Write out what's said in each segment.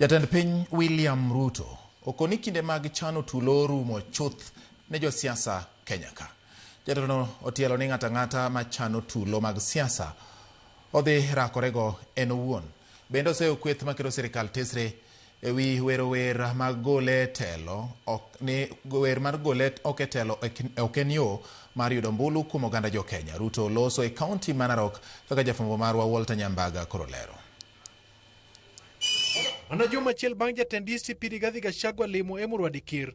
Jatend piny William Ruto okoni kinde mag chano tulo orumo chuth ne josiasa Kenya ka. Jatelono otielo ni ng'ato ang'ata machano tulo mag siasa odhi rakorego en owuon. Bende oseyo kweth makelo sirikal tesre ewi wero wer mag gole telo ok ni wer mar gole ok e telo ok en yo mar yudo ombulu kuom oganda jo Kenya. Ruto loso e kaunti ma Narok kaka jafwambo marwa Walter Nyambaga koro lero. Mana juma achiel bang' jatend DCP Rigathi Gachagua limo Emurua Dikir.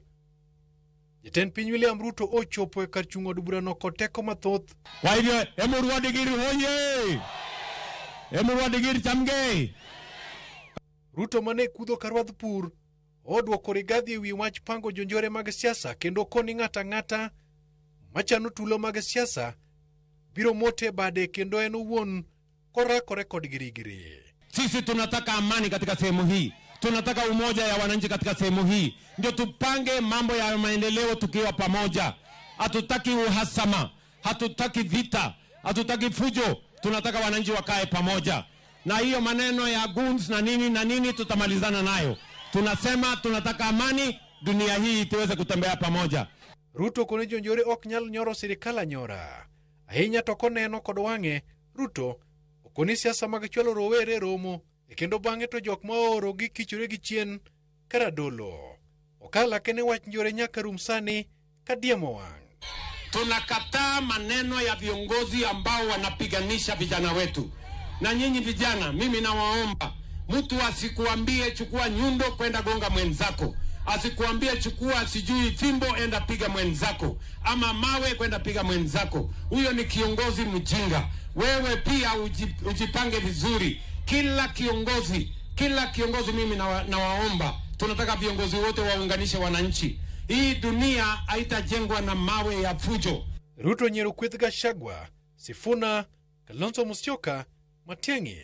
Jatend piny William Ruto ochopo e kar chung' od burano kod teko mathoth. Kwa hivyo Emurua Dikir hoye! Emurua Dikir chamgei! Ruto mane kudho ka rwadh pur odwoko Rigathi ewi wach pango jonjore mag siasa kendo koni ng'ato ang'ata machano tulo mag siasa biro mote bade kendo en owuon korakore kod girigiri. Sisi tunataka amani katika sehemu hii, tunataka umoja ya wananchi katika sehemu hii, ndio tupange mambo ya maendeleo tukiwa pamoja. Hatutaki uhasama, hatutaki vita, hatutaki fujo, tunataka wananchi wakae pamoja. Na hiyo maneno ya goons na nini na nini tutamalizana nayo. Tunasema tunataka amani, dunia hii tuweze kutembea pamoja. Ruto koni jonjore ok nyal nyoro sirikal anyora. Ahinya to koneno kod wang'e, Ruto okoni siasa mag chwalo rowere romo e kendo bang'e to jok ma ooro gi kichore gi chien karadolo. Okala kene wach njore nyaka rum sani kadiemo wang'. Tunakataa maneno ya viongozi ambao wanapiganisha vijana wetu. Na nyinyi vijana, mimi nawaomba, mtu asikuambie chukua nyundo kwenda gonga mwenzako, asikuambie chukua sijui fimbo enda piga mwenzako, ama mawe kwenda piga mwenzako. Huyo ni kiongozi mjinga. Wewe pia ujipange vizuri. Kila kiongozi mimi nawaomba, tunataka viongozi wote waunganishe wananchi. Hii dunia haitajengwa na mawe ya fujo. Ruto nyiero kweth Gachagua, Sifuna, Kalonzo Musyoka, Matiang'i.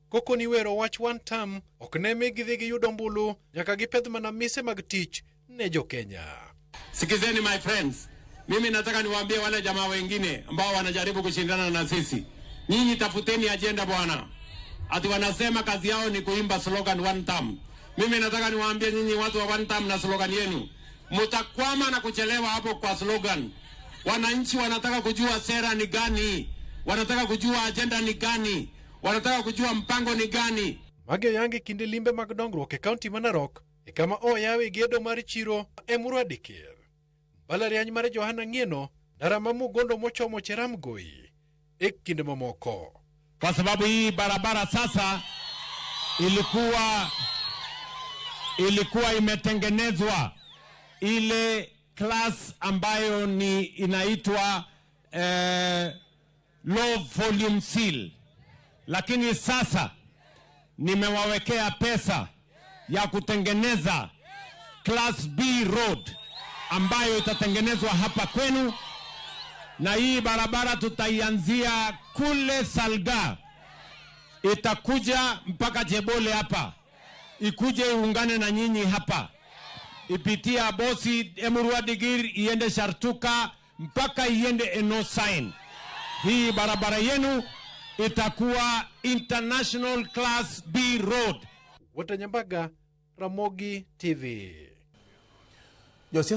Koko ni wero wach one term ok ne mi gidhi giyud ombulu nyaka gipedh mana mise mag tich ne jo-Kenya. Sikizeni my friends, mimi nataka niwaambie wale jamaa wengine ambao wanajaribu kushindana na sisi, nyinyi tafuteni ajenda bwana. Ati wanasema kazi yao ni kuimba slogan one term. Mimi nataka niwaambie nyinyi watu wa one term na slogan yenu, mtakwama na kuchelewa hapo kwa slogan. Wananchi wanataka kujua sera ni gani, wanataka kujua ajenda ni gani, wanataka kujua mpango ni gani. Magi oyangi kinde limbe mag dongruok e kaunti ma Narok e kama oyawe gedo mar chiro Emurua Dikir. Mbalariany mar Johana Ng'eno, ndara ma Mugondo mochomo Cheramgoi e kinde mamoko. Kwa sababu hii barabara sasa ilikuwa imetengenezwa ile class ambayo ni inaitwa low volume seal, lakini sasa nimewawekea pesa ya kutengeneza class B road ambayo itatengenezwa hapa kwenu, na hii barabara tutaianzia kule Salga, itakuja mpaka Chebole hapa, ikuje iungane na nyinyi hapa, ipitie Abosi, Emurua Dikir, iende Shartuka mpaka iende Enosain. Hii barabara yenu itakuwa international class B road. Walter Nyambaga, Ramogi TV. Josiasa